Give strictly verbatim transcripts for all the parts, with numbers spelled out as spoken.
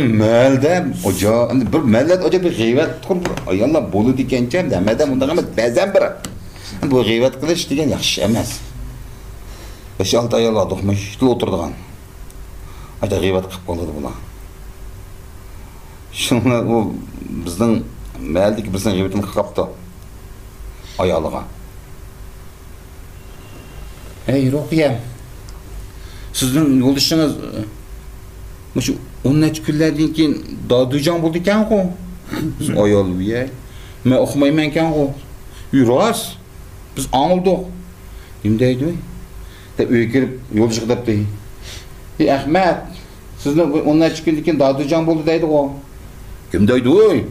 مەھەلدە ئاجا-، ئەمدى بىر مەھەللىدە ئاجا بىر غەيۋەت قىلىپ ئاياللار بولىدىكەنچە، ھەممىدە مۇنداق ئەمەس، بەزەن بىر. بۇ غەيۋەت قىلىش دېگەن ياخشى ئەمەس. بەش-ئالتە ئايال بار، دوقمۇشتىلا ئولتۇرىدىغان. ئاجا غەيۋەت قىلىپ قالىدۇ بۇلار. شۇڭا ئۇ بىزنىڭ مەھەللىدىكى بىرسىنىڭ غەيۋىتىنى قىلىپ قاپتۇ ئايالىغا. ھەي، رۇقىيە، سىزنىڭ يولدىشىڭىز، ئە، مۇشۇ ئون نەچچە كۈنلەردىن كېيىن دادۈجاڭ بولىدىكەنغۇ؟ ئايال، ۋىيەي، مەن ئۇقمايمەنكەنغۇ؟ ئى، راست، بىز ئاڭلىدۇق. نېمە دەيدۇ؟ دەپ ئۆيگە كىرىپ يولدىشىغا دەپتۇ. ئى، ئەخمەت، سىزنىڭ ئون نەچچە كۈندىن كېيىن دادۈجاڭ بولدى دەيدىغۇ. كىم دەيدۇ، ۋوي؟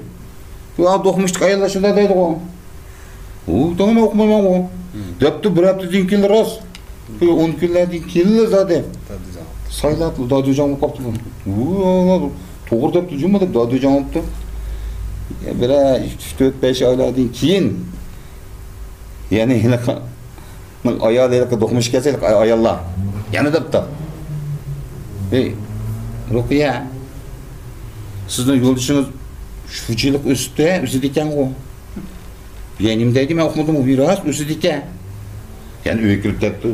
يا، دوقمۇشتىكى ئاياللار شۇنداق دەيدىغۇ. ئۇ، تاڭ مەن ئۇقمايمەنغۇ. دەپتۇ، بىر ھەپتىدىن كېيىنلا راست. بۇ ئون كۈنلەردىن كېيىنلا زادى سايلاپلا دادۈجاڭ بولۇپ قاپتۇ بۇ. ئۇ، توغرا دەپتۇ جۇمۇ دەپ دادۈجاڭ بوپتۇ. يا، بىرەر ئۈچ، تۆت، بەش ئايلاردىن كېيىن يەنە ھېلىقى ئايالى ھېلىقى دوقمۇش كەلسە، ھېلىقى ئاياللار يەنە دەپتۇ. ھەي، رۇقىيە، سىزنىڭ يولدىشىڭىز شۇجىلىق ئۆسۈپتۇ، ئۆسىدىكەنغۇ. يا، نېمە دەيدۇ، مەن ئۇقمىدىمغۇ، راست ئۆسىدىكەن. يەنە ئۆيگە كىرىپ دەپتۇ.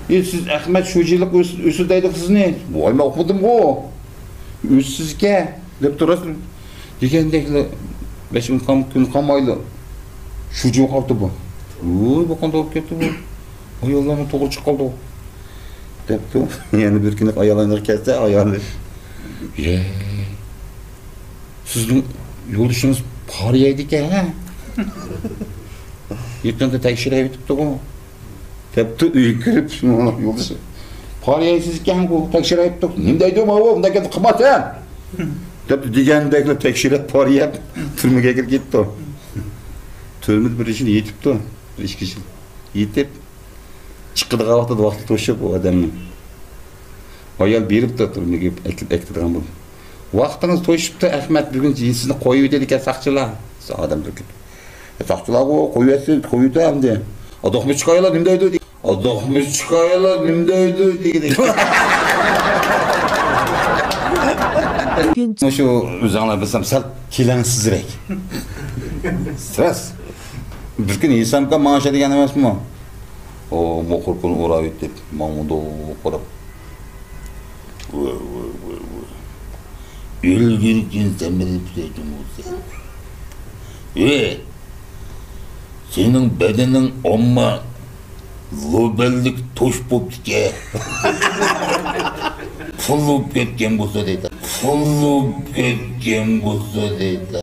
ئى، سىز ئەخمەت شۇجىلىق ئۆس-، ئۆسىدۇ دەيدۇ سىزنى. ۋاي، مەن ئۇقمىدىمغۇ. ئۆسىسىكەن دەپتۇ راست. دېگەندەكلا بەش كۈن قال-، كۈن قالمايلا شۇجى بولۇپ قاپتۇ بۇ. ۋوي، بۇ قانداق بولۇپ كەتتى بۇ؟ ئاياللارمۇ توغرا چىقىپ قالدى. دەپتۇ. يەنە بىر كۈنى ئايال يېنىغا كەلسە، ئايالى، يە، سىزنىڭ يولدىشىڭىز پارا يەيدىكەن، ھە؟ يېقىندا تەكشۈرۈۋېتىپتىغۇ. دەپتۇ ئۆيگە كىرىپ، يولدىشى. پارا يەيسىزكەنغۇ، تەكشۈرۈۋېتىپتۇ. نېمە دەيدۇ ماۋۇ؟ مۇنداق گەپنى قىلماسەن! دەپتۇ، دېگەندەكلا تەكشۈرۈپ، پارا يەپ، تۈرمىگە كىرىپ كېتىپتۇ. تۈرمىدە بىر يىل يېتىپتۇ. بىر ئىككى يىل يېتىپ، چىقىدىغان ۋاقتىدا ۋاقتى توشۇپ ئۇ ئادەمنىڭ. ئايال بېرىپتۇ تۈرمىگە ئەكىپ-، ئەكېتىدىغان بولۇپ. ۋاقتىڭىز توشۇپتۇ، ئەخمەت، بۈگۈن سىزنى قويۇۋېتىدىكەن ساقچىلار. ئادەم بىر كېتىپ. ئە، ساقچىلارغۇ قويۇۋەتسۇن، قويۇۋېتە ئەمدى. ئاداقمۇ چىقايلا نېمە دەيدۇ؟ ئاداقمۇ چىقايلا نېمە دەيدۇ؟ دېگىنى. مۇشۇ ئۆزۈڭلار بىلسەم سەل كېلەڭسىزرەك. راست. بىر كۈنى ھېسامكا ماڭا شۇ دېگەن ئەمەسمۇ؟ ئۇ مۇقۇرپىنى ئۇراۋېتىپ، ماڭا مۇنداق قاراپ. ۋاي، ۋاي، ۋاي، ۋاي. ئۆلگۈركىن سەن مېنى پۈتەيتىڭ بولسا. ۋاي! سېنىڭ بەدىنىڭ ئامما لوبەنلىك توش بوپتىكەن. پۇل بولۇپ كەتكەن بولسا دەيدۇ. پۇل بولۇپ كەتكەن بولسا دەيدۇ.